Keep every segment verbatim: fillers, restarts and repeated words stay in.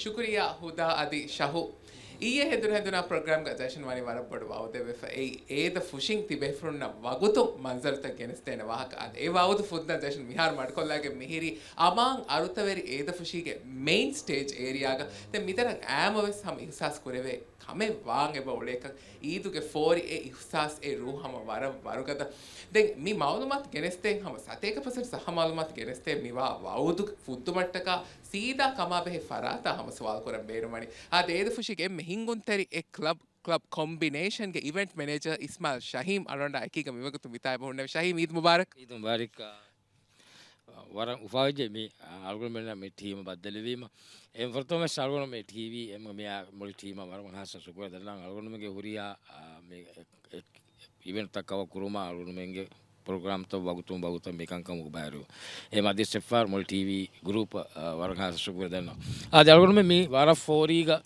ޝުކުރިއްޔާ ހުދާ އަދި ޝަހު. އިއްޔެ ހެނދުނު ހެނދުނާ ޕްރޮގްރާމްގަ ޖަޝްން ވަނީ ވަރަށް ބޮޑު ވައުދެއްވެފަ. އެއީ އޭދަ ފުށިން ތިބޭފުޅުންނަށް ވަގުތު މަންޒަރުތައް ގެނެސްދޭނެ ވާހަކަ. އާދެ، އެ ވައުދު ފުއްދަން ޖަޝްން މިހާރު މަޑުކޮށްލާގެން މިހިރީ އަމާން އަރުތަވެރި އޭދަ ފުށީގެ މެއިން ސްޓޭޖް އޭރިއާގަ. ދެން މިތަނަށް އައިމަ ވެސް ހަމަ އިހުސާސް ކުރެވޭ ކަމެއް ވާން އެބަ އުޅޭކަން. އީދުގެ ފޯރި އެ އިހުސާސް އެ ރޫހު ހަމަ ވަރަށް ވަރުގަދަ. ދެން މި މައުލޫމާތު ގެނެސްދޭން ހަމަ ސަތޭކަ ޕަސެންޓް ސައްހަ މައުލޫމާތު ގެނެސްދޭން މިވާ ވައުދު ފުއްދުމަށްޓަކާ ސީދާ ކަމާ ބެހޭ ފަރާތާ ހަމަ ސުވާލު ކުރަން ބޭނުންވަނީ. އާދެ، އޭދަ ފުށީގެ އެންމެ ހިންގުންތެރި އެއް ކްލަބް، ކްލަބް ކޮމްބިނޭޝަންގެ އިވެންޓް މެނޭޖަރ އިސްމާއިލް ޝަހީމް އަޅުގަނޑާ އެކީގަ މިވަގުތު މިތާ އެބަ ހުންނެވި. ޝަހީމް، އީދު މުބާރަކް. އީދު މުބާރަކް. ވަރަށް އުފާވެއްޖެ މި އަޅުގަނޑުމެންނަށް މި ޓީމަށް ބައްދަލުވީމަ. އެ ފުރަތަމަ ވެސް އަޅުގަނޑު މި ޓީވީ އެމް މި މުޅި ޓީމަށް ވަރަށް ހާއްސަ ޝުކުރެއް ދަންނަވަން. އަޅުގަނޑުމެންގެ ހުރިހާ، އާ، މި އެ-، އެ-، އިވެންޓްތައް ކަވަރ ކުރުމަށް އަޅުގަނޑުމެންގެ ޕްރޮގްރާމްތައް ވަގުތުން ވަގުތަށް މި ކަންކަމުގެ ބައިވެރިވުން. އެހެން އަދި ސެފާރް މުޅި ޓީވީ ގްރޫޕަށް، އާ، ވަރަށް ހާއްސަ ޝުކުރެއް ދަންނަވަން. އާދެ، އަޅުގަނޑުމެން މި ވަރަށް ފޯރީގަ،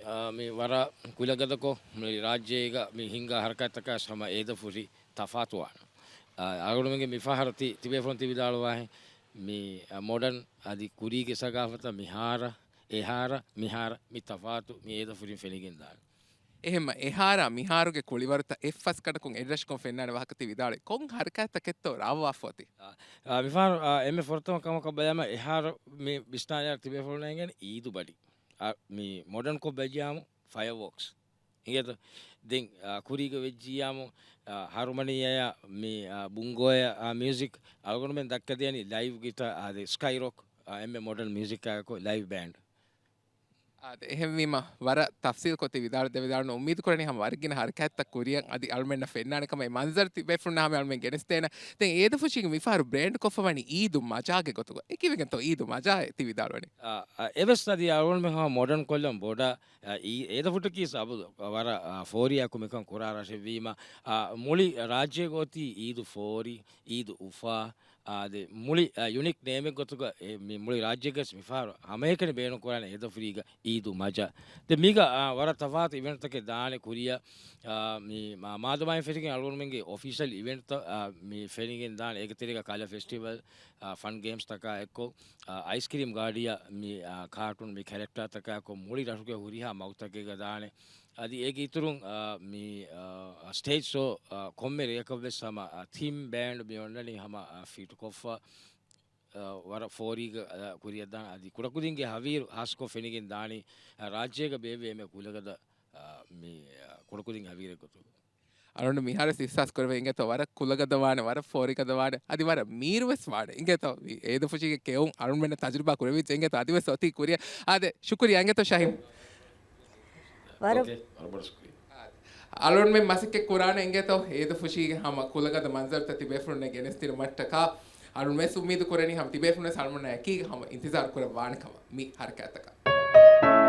އާ، މި ވަރަށް ކުލަގަދަކޮށް މި ރާއްޖޭގަ މި ހިންގާ ހަރަކާތްތަކާ ހަމަ އޭދަ ފުށި ތަފާތުވާނެ. އާ، އަޅުގަނޑުމެންގެ މިފަހަރު ތި-، ތިބޭފުޅުން ތި ވިދާޅުވާހެން މި، އާ، މޮޑަން އަދި ކުރީގެ ސަގާފަތަށް މިހާރަށް، އެހާރަށް، މިހާރަށް މި ތަފާތު މި އޭދަ ފުށިން ފެނިގެން ދާނެ. އެހެންމަ އެހާރާ މިހާރުގެ ކުޅިވަރުތައް އެއްފަސްގަނޑަކުން އެއްރަށަކުން ފެންނާނެ ވާހަކަ ތި ވިދާޅުވި. ކޮން ހަރަކާތްތަކެއްތޯ ރާވާފަ އޮތީ؟ އާ، މިފަހަރު، އާ، އެންމެ ފުރަތަމަ ކަމަކަށް ބަލާމަ އެހާރު މި ވިސްނާލާ ތިބޭފުޅުންނަށް އެނގޭނެ އީދު ބަޑި. އާ، މި މޮޑަން ކޮށް ބަޖިޔާމު ފަޔަވޯކްސް. އިނގޭތޯ؟ ދެން، އާ، ކުރީގަ ވެއްޖިއްޔާމު، އާ، ހަރުމަނީއާ މި، އާ، ބުންގޯއާ، އާ، މިއުޒިކް އަޅުގަނޑުމެން ދައްކަދޭނީ ލައިވް ގިޓާ، އާދެ، ސްކައި ރޮކް، އާ، އެންމެ މޮޑަން މިއުޒިކް އާއެކު ލައިވް ބޭންޑް. އާދެ، އެހެންވީމަ ވަރަށް ތަފްސީލްކޮށް ތި ވިދާޅު ދެ ވިދާޅުނު އުއްމީދު ކުރަނީ ހަމަ ވަރަށް ގިނަ ހަރަކާތްތައް ކުރިއަށް އަދި އަޅުމެންނަށް ފެންނާނެ ކަމަށް އެ މަންޒަރު ތިބޭފުޅުންނަށް ހަމަ އަޅުމެން ގެނެސްދޭނަ. ދެން އޭދަ ފުށީގެ މިފަހަރު ބްރޭންޑް ކޮށްފަ ވަނީ އީދު މަޖާގެ ގޮތުގަ. އެކީވެގެންތޯ އީދު މަޖާއޭ ތި ވިދާޅުވަނީ؟ އާ، އާ، އެވެސް އަދި އަޅުގަނޑުމެން ހަމަ މޮޑަން ކޮށްލަން ބޮޑަށް، އާ، އީ، އޭދަ ފުށަކީ ސަބު ވަރަށް، އާ، ފޯރިއާއެކު މިކަން ކުރާ ރަށެއްވީމަ، އާ، މުޅި ރާއްޖޭގަ އޮތީ އީދު ފޯރި، އީދު އުފާ، އާ، ދެ މުޅި، އާ، ޔުނީކް ނޭމެއް ގޮތުގަ އެ، މި މުޅި ރާއްޖޭގަސް މިފަހަރު ހަމައެކަނި ބޭނުން ކުރާނެ އޭދަ ފުށީގަ އީދު މަޖާ. ދެ މީގަ، އާ، ވަރަށް ތަފާތު އިވެންޓްތަކެއް ދާނެ ކުރިއަށް، އާ، މި މާ-، މާދަމާއިން ފެށިގެން އަޅުގަނޑުމެންގެ އޮފިޝަލް އިވެންޓްތައް، އާ، މި ފެނިގެން ދާނެ. އޭގެ ތެރޭގަ ކަލަ ފެސްޓިވަލް، އާ، ފަން ގޭމްސް ތަކާ އެއްކޮށް، އާ، އައިސްކްރީމް ގާޑިއަށް މި، އާ، ކާޓޫން މި ކެރެކްޓާ ތަކާ އެއްކޮށް މުޅި ރަށުގެ ހުރިހާ މަގުތަކެއްގަ ދާނެ. އަދި އޭގެ އިތުރުން، އާ، މި، އާ، ސްޓޭޖް ޝޯ، އާ، ކޮންމެ ރެއަކަށްވެސް ހަމަ، އާ، ތީމް ބޭންޑް މި އޮންނަނީ ހަމަ، އާ، ފިޓްކޮށްފަ، އާ، ވަރަށް ފޯރީގަ، އާ، ކުރިއަށްދާނެ. އަދި ކުޑަކުދިންގެ ހަވީރު ހާސްކޮށް ފެނިގެން ދާނީ، އާ، ރާއްޖޭގަ ބޭއްވޭ އެންމެ ކުލަގަދަ، އާ، މި، އާ، ކުޑަކުދިން ހަވީރެއް ގޮތުގަ. އަޅުގަނޑު މިހާރުވެސް އިހްސާސް ކުރެވޭ އިނގޭތޯ ވަރަށް ކުލަގަދަވާނެ، ވަރަށް ފޯރިގަދަވާނެ، އަދި ވަރަށް މީރުވެސް ވާނެ އިނގޭތޯ. އޭދަ ފުށީގެ ކެއުން އަޅުގަނޑުމެންނަށް ތަޖުރިބާ ކުރެވިއްޖެ އިނގޭތޯ އަދިވެސް އޮތީ ކުރިއަށް. އާދެ، ޝުކުރިއްޔާ އިނގޭތޯ ޝަހީމް. ވަރަށް އޯކޭ، ވަރަށް ބޮޑަށް ޝުކުރިއްޔާ. އަޅުގަނޑުމެން މަސައްކަތް ކުރާނެ އިނގޭތޯ އޭދަ ފުށީގެ ހަމަ ކުލަގަދަ މަންޒަރުތައް ތިބޭފުޅުންނަށް ގެނެސްދިނުމަށްޓަކާ. އަޅުގަނޑު ވެސް އުއްމީދު ކުރަނީ ހަމަ ތިބޭފުޅުން ވެސް އަޅުގަނޑުމެންނާ އެކީގަ ހަމަ އިންތިޒާރު ކުރައްވާނެ ކަމަށް މި ހަރަކާތްތަކަށް.